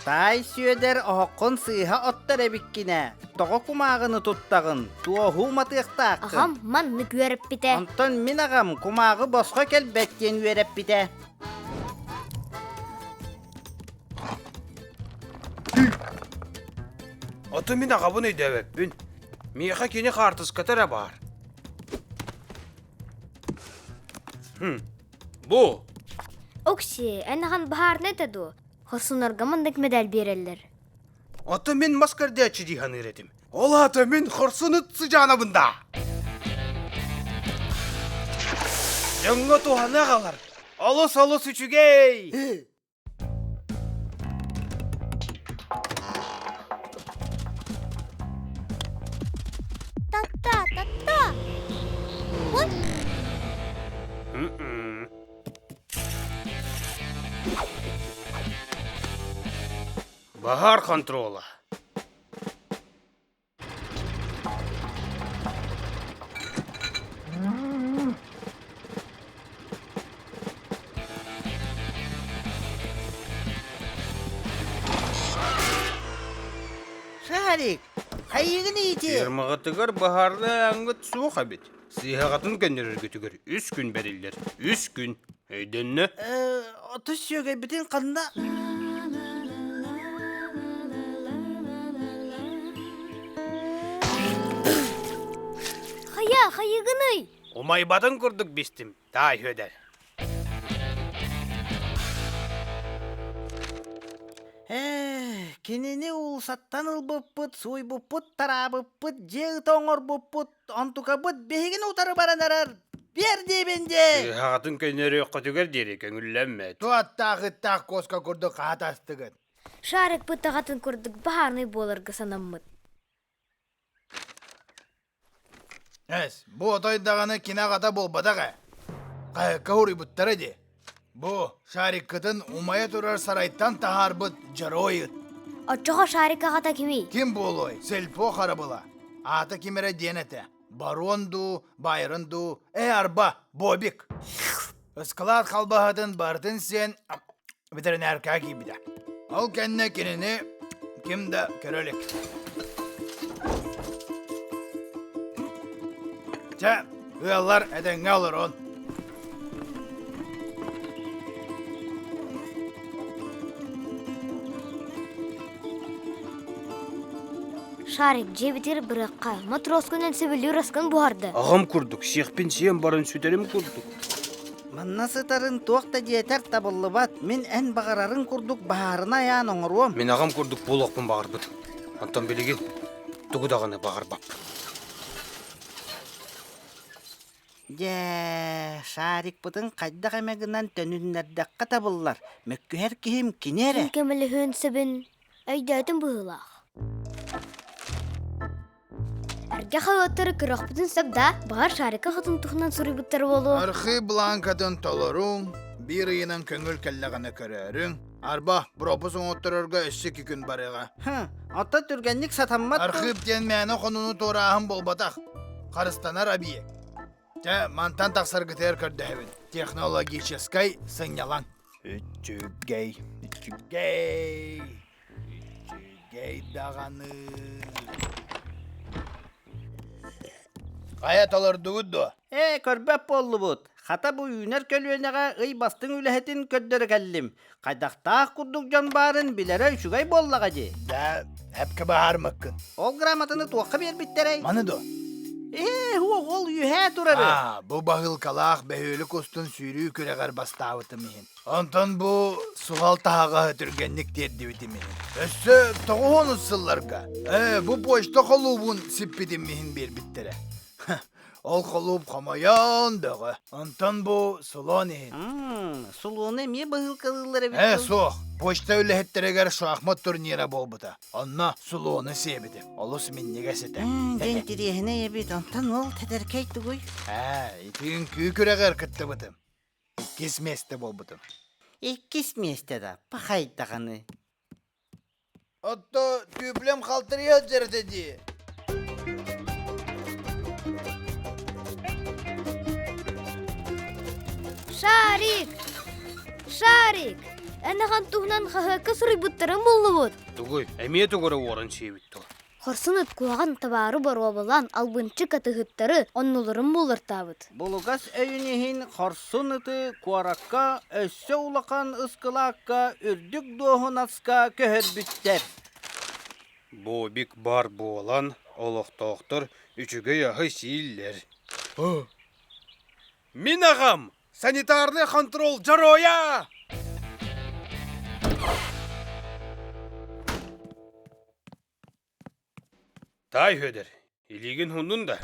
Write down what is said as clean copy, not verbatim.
Таай Сүөдэр оһоххун сыыһа оттор эбиккин ээ. Тоҕо кумааҕыны туттаҕын? Туоһу уматыахтааххын. Аҕам маннык үөрэппитэ. Онтон мин аҕам кумааҕы босхо кэлбэт диэн үөрэппитэ. Ото мин аҕабын өйдөөбөппүн. Миэхэ кини хаартыската эрэ баар. Хм, бу. Окси, эн аҕан баһаарынай этэ дуо? Хорсуннарга маннык медаль биэрэллэр. Ото мин мас көрдөөччү дии саныыр этим. Ол аата мин хорсун ыт сыдьаанабын даа. Дьоҥҥо туһаны аҕалар. Олус-олус үчүгэй! Та-та, та-та! Ой! М-м. Баһаар хонтуруола. Шарик, хайыгын ити? Фермаҕытыгар баһаарынай ааҥҥыт суох эбит. Сыыһаҕытын көннөрөргүтүгэр үс күн бэриллэр. Үс күн. Өйдөннө? Оту сүөгэйбитин ханна? Хайа, хайыгыный? Умайбатын курдук бистим, таай Хүөдэр. Ээ, кинини уулусаттан ылбыппыт, сууйбуппут, тараабыппыт, дьиэ ыта оҥорбуппут, онтукабыт биһигини утары баран эрэр. Биэр диибин дии! Сыыһаҕытын көннөрүөххүтүгэр диэри көҥүллэммэт. Туаттаах ыттаах куоска курдук хаатастыгыт. Шарикпыт аҕатын курдук баһаарынай буоларга санаммыт. Эс, бу отой даҕаны кини аҕата буолбатах ээ. Хаһыакка уруйбуттара дии. Бу шариккытын умайа турар сарайтан таһаарбыт дьоруой ыт. Оччоҕо шарик аҕата кимий? Ким буолуой? Сельпо харабыла. Аата ким эрэ диэн этэ. Барон дуу, Байрон дуу, ээ арба, Бобик. Ыскылаат халбаһытын барытын сиэн ветеринаркаҕа киирбитэ. Ол кэннэ кинини ким да көрө илик. Чэ, ыаллар этэҥҥэ олорун. Шарик дьиэбитигэр бырыахха, матроскунан сөбүлүүр аскын буһарды. Аҕам курдук, сиэхпин сиэн баран сүтэрим курдук. Манна сытарын туох да диэтэр табыллыбат. Мин эн баҕарарыҥ курдук баһаарына айаан оҥоруом. Мин аҕам курдук буолуохпун баҕарбытым. Онтон билигин тугу даҕаны баҕарбаппын. Дьэ, шарикпытын хайдах эмэ гынан төнүннэрдэххэ табыллар. Мөккүһэр киһим кини эрэ. Ким көмөлөһүөн сөбүн өйдөөтүм быһыылаах. Эргэ халыаттары көрүөхпүтүн сөп да, баҕар шарика хотун туһунан суруйбуттар буолуо. Архыып бланкатын толоруҥ, биир ыйынан көҥүл кэллэҕинэ көрөөрүҥ. Арба, пропуск оҥотторорго өссө икки күн барыаҕа. Хм, оттон түргэнник сатаммат дуо? Архыып диэн мээнэ хонууну туорааһын буолбатах. Харыстанар объект. Дьэ, мантан тахсаргытыгар көрдөһөбүн. Технологическай сынньалаҥ. Үчүгэй, үчүгэй, үчүгэй даҕаны. Хайа толордугут дуо? Ээ, көрбөт буоллубут. Хата бу үүнэр көлүөнэҕэ ый бастыҥ үлэһитин көрдөрө кэллим. Хайдахтаах курдук дьон баарын билэрэ үчүгэй буоллаҕа дии. Да, эпкэ баармыккын. Ол грамотаны туохха биэрбиттэрэй? Маны дуо? Ээ, уох, ол үөһээ турары. Аа, бу баһыылкалаах бөһүөлүк устун сүүрүү күрэҕэр бастаабытым иһин. Онтон бу суһал таһаҕаһы түргэнник тиэрдибитим иһин. Өссө тоҕуһуонус сылларга ээ, бу почта холуубун сиппитим иһин биэрбиттэрэ. Ол холууп хомойон бөҕө. Онтон бу сулуон иһин. Сулуону эмиэ баһыылкалыыллар эбит Ээ, суох. Почта үлэһиттэригэр шахмат турнира буолбута. Онно сулуону сиэбитим. Олус минньигэс этэ. Дьэ интириэһинэй эбит. Онтон ол тэтэркэй тугуй? Ээ, ити үҥкүү күрэҕэр кыттыбытым. Иккис миэстэ буолбутум. Иккис миэстэ да, пахай даҕаны. Отто түүплэм халтарыйа сылдьар этэ дии. Шарик! Шарик! Эн ахан туһунан хаһыакка суруйбуттарын буллубут. Тугуй, эмиэ тугу эрэ уоран сиэбит дуо? Хорсун ыт куһаҕан табаары боруобалаан албынчык атыһыттары оннуларын буллартаабыт. Булугас өйүн иһин хорсун ыты куоракка өссө улахан ыскылаакка үрдүк дуоһунаска көһөрбүттэр. Бобик бар буолан, олохтоохтор үчүгэй аһы сииллэр. Мин аҕам санитарный контроль дьоруойа! Таай Үөдэр, илиигин уһуннун да?